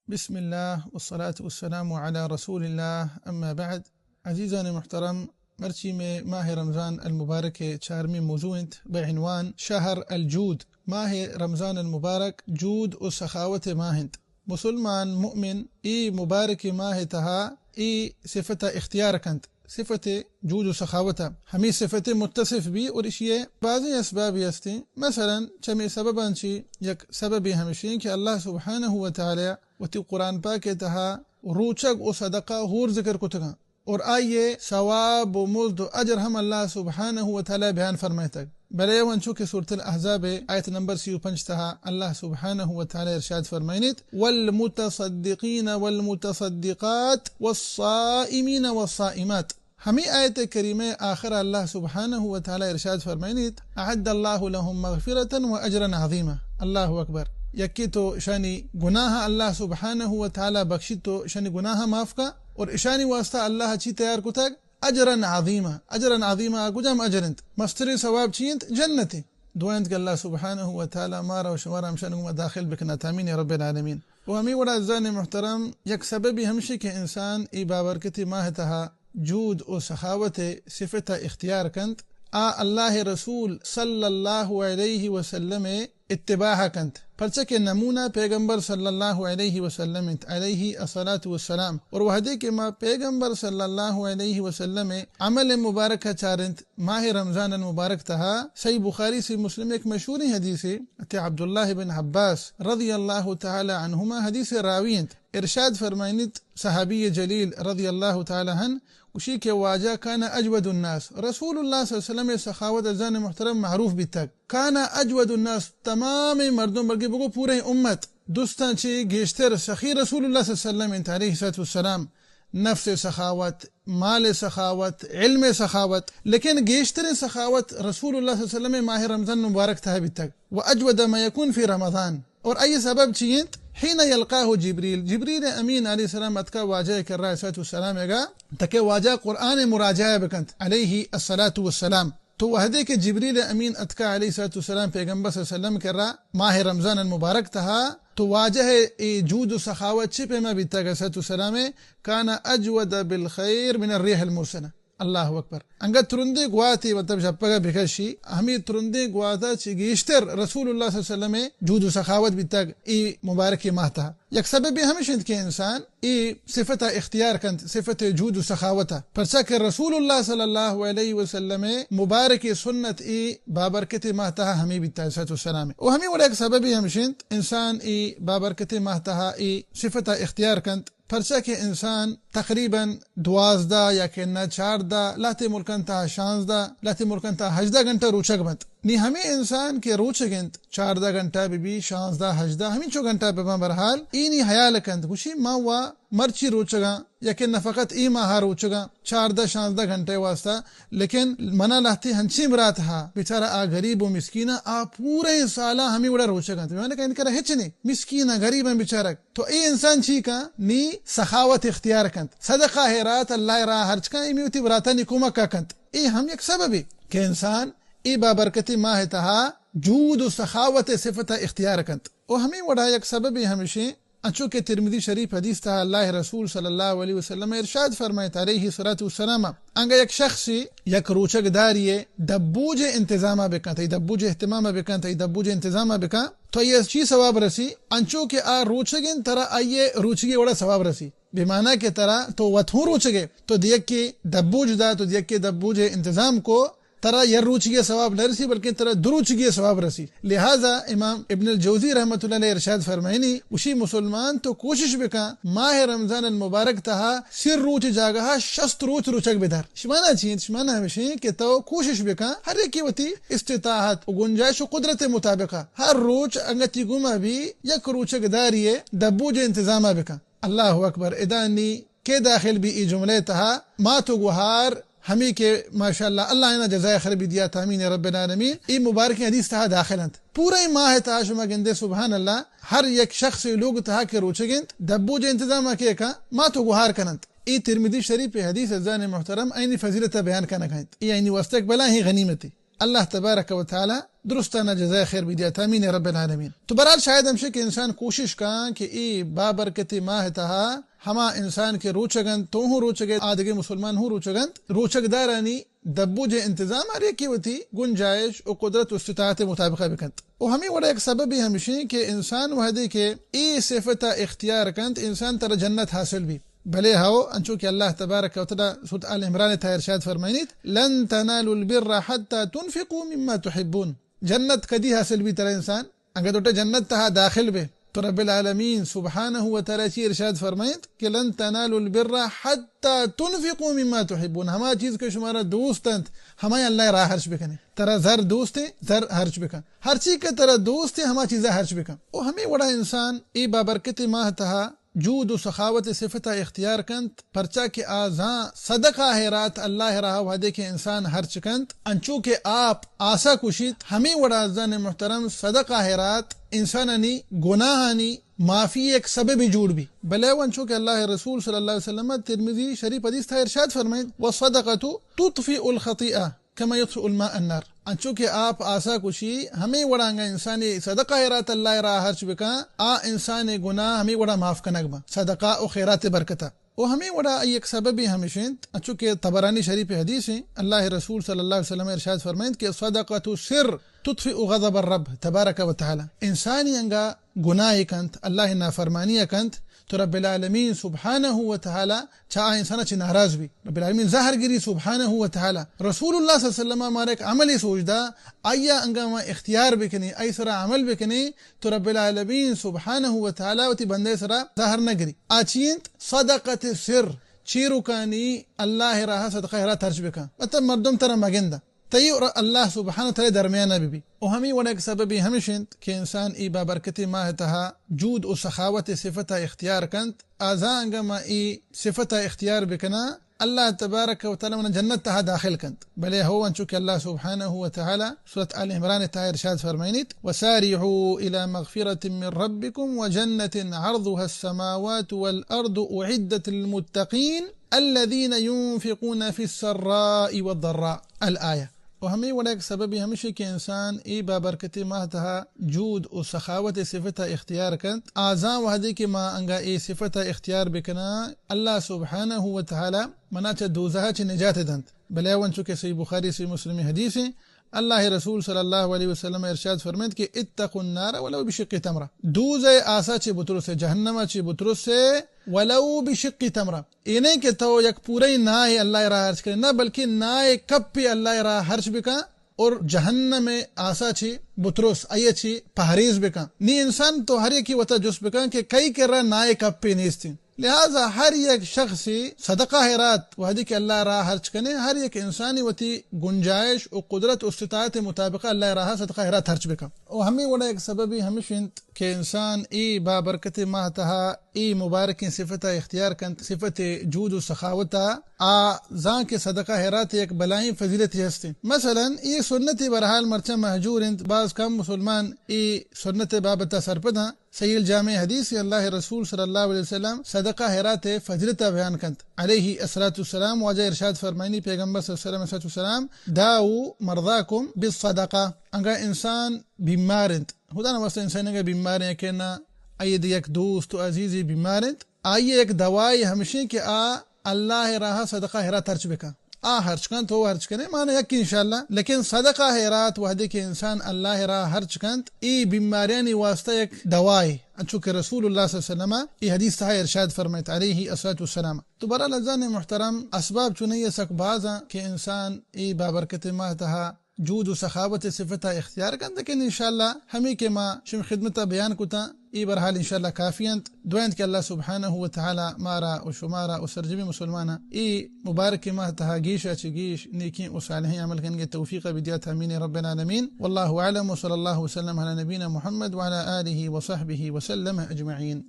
بسم اللہ والصلاة والسلام علی رسول اللہ، اما بعد۔ عزیزان محترم، مرچی میں ماہ رمضان المبارک چارمی موضوع انت بہ عنوان شہر الجود۔ ماہ رمضان المبارک جود و سخاوت ماہ انت۔ مسلمان مؤمن ای مبارک ماہ تہا ای صفت اختیار کنت، صفت جود و سخاوت۔ ہمی صفت متصف بی اور اشی بازیں اسبابی ہستیں۔ مثلاً چمی سببان چی یک سببی ہمشیں کہ اللہ سبحانہ و تعالی وتی قرآن پاک تہا روچگ و صدقہ ہور ذکر کتگاں۔ اور آئی ء ثواب و مزد و اجر ہم اللہ سبحانہ و تعالی بیان فرمائتگ۔ بلے انچو کہ سورۃ الاحزاب آیت نمبر سی و پنچ تہا اللہ سبحانہ و تعالی ارشاد فرمائنیت، والمتصدقین والمتصدقات والصائمین والصائمات۔ ہمیں آیت کریمہ آخر اللہ سبحانہ و تعالی ارشاد فرمائنیت، اعد اللہ لهم مغفرة و اجرا عظیما۔ اللہ اکبر۔ یکی تو شانی گناہ اللہ سبحانہ و تعالی بخشیت، تو شانی گناہ معاف کا، اور اشانی واسطہ اللہ چی تیار کتگ؟ اجرا عظیما۔ اجرا عظیما کجام اجر انت؟ مستریں ثواب چی انت؟ جنت انت۔ دعا انت کہ اللہ سبحانہ و تعالی مارا و شمارا ہمشان گما داخل بکنات، آمین یا رب العالمین۔ و ہمیں وڑا عزیزان محترم، یک سببی ہمشی کہ انسان ای بابرکتی ماہ تہا جود و سخاوت صفت اختیار کنت، آ اللہ رسول صلی اللہ علیہ وسلم اتباع کنت، پرچہ کہ نمونہ پیغمبر صلی اللہ علیہ وسلم انت، علیہ الصلاۃ والسلام۔ اور وہدے کہ ما پیغمبر صلی اللہ علیہ وسلم عمل مبارک چارنت ماہ رمضان المبارک تہا، صحیح بخاری، صحیح مسلم ایک مشہوریں حدیث ہے، تے عبداللہ بن عباس رضی اللہ تعالی عنہما حدیث راوی انت۔ ارشاد فرمائنیت صحابی جلیل رضی اللہ تعالی عنہ، گوشی کہ واجہ کان اجود الناس، رسول اللہ صلی اللہ علیہ وسلم سخاوت عزیزان محترم معروف بیتگ۔ کان اجود الناس، تمام مردم، بلکہ بگو پورے امت، دوستاں چی گیشتر سخی رسول اللہ صلی اللہ علیہ وسلم انت علیہ الصلوۃ والسلام۔ نفس سخاوت، مال سخاوت، علم سخاوت، لیکن گیشتریں سخاوت رسول اللہ صلی اللہ علیہ وسلم ماہ رمضان مبارک تہا بیتگ۔ و اجود ما یکون فی رمضان۔ اور آئی سبب چی انت؟ حین یلقاہ جبریل، جبریل امین علیہ السلام اتکا واجہ کرا علیہ الصلوۃ والسلام گا، تکہ واجہ قرآن مراجعہ بکنت علیہ الصلوۃ والسلام۔ تو وہدے کہ جبریل امین اتکا علیہ الصلوۃ والسلام پیغمبر صلی اللہ علیہ وسلم کرا ماہ رمضان المبارک تہا، تو واجہ اے جود و سخاوت چی پیما بیتگ علیہ الصلوۃ والسلام؟ کان اجود بالخیر من الریح المرسلہ۔ اللہ اکبر۔ انگت ترندیں گواتے مطلب شپگا بکشی، ہمیں ترندیں گواتا چی گیشتر رسول اللہ صلی اللہ علیہ وسلم جود و سخاوت بیتگ ای مبارک ماہ تہا۔ یک سبب ہمش انت کہ انسان ای صفت اختیار کنت، صفت جود و سخاوت۔ پرچا کہ رسول اللہ صلی اللہ علیہ وسلم مبارک سنت ای بابرکت ماہ تہا ہمیں بیتا علیہ الصلوۃ والسلام۔ و ہمیں وڑا یک سبب ہمش انت انسان ای بابرکت ماہ تہا ای صفت اختیار کنت۔ پرچا کہ انسان تقریباً دوازدہ یا کہ نہ چاردہ، لہتے ملکاں تہا شانزدہ، لہتے ملکاں تہا ہژدہ گھنٹہ روچگ بنت۔ نی ہمیں انسان کہ روچگ انت، چاردہ گھنٹہ بہ بی، شانزدہ، ہژدہ، ہمینچو گھنٹہ بہ بن، بہرحال، ای نی حیال کنت، گوشی، ما وا مرچی روچگاں، یا کہ نہ فقط ای ماہ روچگاں، چاردہ، شانزدہ گھنٹہ واسطہ، لیکن منا لہتے ہنچیں برات ہا، بیچارہ آ غریب و مسکین آ، آ پورے سالا ہمیں وڑا روچگ انت۔ میں نے کہا، ان کرا ہچ نہیں، مسکین آ، غریب ہیں بیچارہ۔ تو اے انسان چی کن؟ نی سخاوت اختیار کنت، صدقہ خیرات اللہ راہ ہرچ کن، اے می وتی براتانی کمک کنت۔ اے ہم یک سببے کہ انسان اے بابرکتی ماہ تہا جود و سخاوت صفت اختیار کنت۔ و ہمیں وڑا یک سببے ہمشیں، انچو کہ ترمذی شریف حدیث تہا اللہ رسول صلی اللہ علیہ وسلم ارشاد فرمائیت علیہ الصلوۃ والسلام، انگا یک شخص یک روچگ داری دبوج انتظام بکنت، ای دبوج اہتمام بکنت، ای دبوج انتظام بکن، تو آئی چی ثواب رسی؟ انچو کہ آ روچگ انت، ترا آئی روچگی وڑا ثواب رسی۔ بہ معنی کہ ترا تو وت ہوں روچگے، تو دیکھ کے دبوج دا، تو دیکھ کے دبوج انتظام کو، ترا یر روچگی ثواب نہ رسی، بلکہ ترا دو روچگی ثواب رسی۔ لہذا امام ابن الجوزی رحمۃ اللہ علیہ ارشاد فرمائنی، گوشی مسلمان تو کوشش بکن ماہ رمضان المبارک تہا سی روچ جاگہا شست روچ روچگ بدار۔ شمانا چی انت؟ شمانا ہمشیں کہ تو کوشش بکن، ہر یکی وتی استطاعت و گنجائش و قدرت مطابقا ہر روچ انگتی گما بی یک روچگ داری دبوج انتظاما بکن۔ اللہ اکبر۔ ادا نی کے داخل بی ای جملہ تہا؟ مات و گوہار، ہمی کہ ماشاءاللہ اللہ انہا جزائے خیر بی دیات، آمین یا رب العالمین، ای مبارکیں حدیث تہا داخل انت۔ پورے ماہ تہا شما گندے سبحان اللہ، ہر یک شخص لوگ تہا کہ روچگ انت، دبوج انتظام کے کن؟ مات و گوہار کننت۔ ای ترمذی شریف حدیث عزیزان محترم، اینی فضیلت بیان کنگ انت۔ ای اینی واسطہ یک بلاہیں غنیمتے۔ اللہ تبارک و تعالی درستانہ جزائے خیر بدیات، آمین رب العالمین۔ تو برحال شاید ہمشے کہ انسان کوشش کاں کہ اے بابرکتیں ماہ تہا ہما انسان کہ روچگ انت، تو ہوں روچگ ئے، آ دگہ مسلمان ہوں روچگ انت، روچگ دارانی دبوجے انتظام ہر یکے وتی گنجائش و قدرت و استطاعت مطابقہ بکنت۔ و ہمے وڑا یک سببے ہمشیں کہ انسان وہدے کہ اے صفت اختیار کنت، انسان ترا جنت حاصل بی۔ بلے ہو، انچو کہ اللہ تبارک و تعالی سورۃ آل عمران تہا ارشاد فرمائنیت، لن تنالوا البر حتى تنفقوا مما تحبون۔ جنت کدی حاصل بی ترا انسان؟ اگاں تو جنت تہا داخل بے تو رب العالمین سبحانہ و تعالی چی ارشاد فرمائنت کہ لن تنالوا البر حتى تنفقوا مما تحبون۔ ہما چیز کہ شمارا دوست انت، ہمائی اللہ راہ ہرچ بکنے۔ ترا زر دوست ہیں، زر ہرچ بکن۔ ہرچی کہ ترا دوست ہیں، ہما چیزا ہرچ بکن۔ و ہمے وڑا انسان اے بابرکت ماہ تہا جود و سخاوت صفتا اختیار کنت، پرچا کہ آ زاں صدقہ ہیرات اللہ راہ وہدے کہ انسان ہرچ کنت، انچو کہ آپ آسا کشیت، ہمے وڑا عزیزان محترم صدقہ ہیرات انسانانی گناہانی معافی یک سببے جوڑ بی۔ بلے و انچو کہ اللہ رسول صلی اللہ علیہ وسلم ترمذی شریف حدیث تہا ارشاد فرمائنت، والصدقة تطفئ الخطيئة كما يطفئ الماء النار۔ انچو کہ آپ آسا کشی، ہمے وڑا انگا انسانے صدقہ ہیرات اللہ راہ ہرچ بکن، آ انسانے گناہ ہمے وڑا معاف کنگ بن، صدقہ و خیرات برکتا۔ و ہمے وڑا آئی یک سببے ہمش انت، انچو کہ طبرانی شریف حدیث ہیں، اللہ رسول صلی اللہ علیہ وسلم ارشاد فرمائنت کہ صدقة السر تطفئ غضب الرب تبارک و تعالی۔ انسانی انگا گناہ کنت، اللہ نافرمانی کنت، تو رب العالمین سبحانہ و تعالی چہ آ انسان چہ ناراض بی۔ رب العالمین زہر گری سبحانہ و تعالی۔ رسول اللہ صلی اللہ علیہ وسلم مارا یک عملی سوچ دا، آیا انگا ما اختیار بکنی، آئی سرا عمل بکنی، تو رب العالمین سبحانہ و تعالی وتی بندے سرا زہر نہ گری۔ آ چی انت؟ صدقت سر، چیروکانی اللہ راہ صدقہ ہیرات ہرچ بکن۔ مطلب مردم ترا مگندہ۔ تئی اور اللہ سبحانہ و تعالی درمیان بہ بی۔ و ہمے وڑا یک سببے ہمش انت کہ انسان اے بابرکتیں ماہ تہا جود و سخاوت صفتا اختیار کنت، آ زاں انگا ما اے صفتا اختیار بکناں، اللہ تبارک و تعالی منا جنت تہا داخل کنت۔ بلے ہو انچو کہ اللہ سبحانہ و تعالی سورۃ آل عمران تہا ارشاد فرمائنیت، وسارعوا إلى مغفرة من ربكم وجنة عرضها السماوات والأرض أعدت للمتقين الذين ينفقون في السراء والضراء۔ الآية۔ و ہمے وڑا یک سببے ہمشی کہ انسان اے بابرکتیں ماہ تہا جود و سخاوت صفتا اختیار کنت، آ زاں وہدے کہ ما انگا اے صفتا اختیار بکناں، اللہ سبحانہ و تعالی منا چہ دوزہا چہ نجات دنت۔ بلے و انچو کہ صحیح بخاری صحیح مسلم حدیث ہیں، اللہ رسول صلی اللہ علیہ وسلم ارشاد فرمائنت کہ اتقوا النار ولو بشق تمرہ۔ دوزہ آسا چہ بترسے، جہنما چہ بترسے، ولو بشق تمرہ۔ اے نہ کہ تو یک پورئی نائے اللہ راہ ہرچ کنے، نہ بلکہ نائے کپے اللہ راہ ہرچ بکن اور جہنم آسا چہ بترس، آئی چہ پہریز بکن۔ نی انسان تو ہر یکی وتا جست بکن کہ کئی کرا نائے کپے نیستیں۔ لہذا ہر یک شخصی صدقہ ہیرات وہدی کہ اللہ راہ ہرچ کنے، ہر یک انسانی وتی گنجائش و قدرت و استطاعت مطابق اللہ راہ صدقہ ہیرات ہرچ بکن۔ و ہمے وڑا یک سببی ہمش انت کہ انسان اے بابرکت ماہ تہا اے مبارکیں صفتا اختیار کنت، صفت جود و سخاوتا۔ آ زان کہ صدقہ ہیرات یک بلائیں فضیلتے ہستیں۔ مثلاً اے سنت بہرحال مرچاں مہجور انت، باز کم مسلمان اے سنت بابتا سرپداں۔ صحیح الجامع حدیث اللہ رسول صلی اللہ علیہ وسلم صدقہ ہیرات فضیلتا بیان کنت۔ علیہ الصلوۃ والسلام واجہ ارشاد فرمائنی، پیغمبر صلی اللہ علیہ وسلم الصلوۃ والسلام، داؤ مرضاکم بالصدقہ۔ انگا انسان بیمار انت، خدا نہ واسطہ انسان اگہ بیمار ہیں کہ نہ، آئی دے یک دوست و عزیزی بیمار انت، آئی یک دوائے ہمشیں کہ آ اللہ راہ صدقہ ہیرات ہرچ بکن۔ آ ہرچ کن، تو ہرچ کنے، مانا یک انشاءاللہ۔ لیکن صدقہ ہیرات وہدے کہ انسان اللہ راہ ہرچ کنت، اے بیماریانی واسطہ یک دوائے، انچو کہ رسول اللہ صلی اللہ علیہ وسلم اے حدیث تہا ارشاد فرمائت علیہ الصلوۃ والسلام۔ تو برحال عزیزان محترم، اسباب چنئی سک بازاں کہ انسان اے بابرکت ماہ تہا جود و سخاوت صفتا اختیار کنت، لیکن انشاءاللہ ہمے کہ ما شم خدمتا بیان کتاں، اے بہرحال انشاءاللہ کافی انت۔ دعا انت کہ اللہ سبحانہ و تعالی مارا و شمارا و سرجمی مسلماناں اے مبارک ماہ تہا گیشا چہ گیش نیکیں و صالحیں عمل کنگے توفیق بدیات، آمین رب العالمین۔ واللہ اعلم وصلی اللہ وسلم علی نبینا محمد وعلی آلہ وصحبہ وسلم اجمعین۔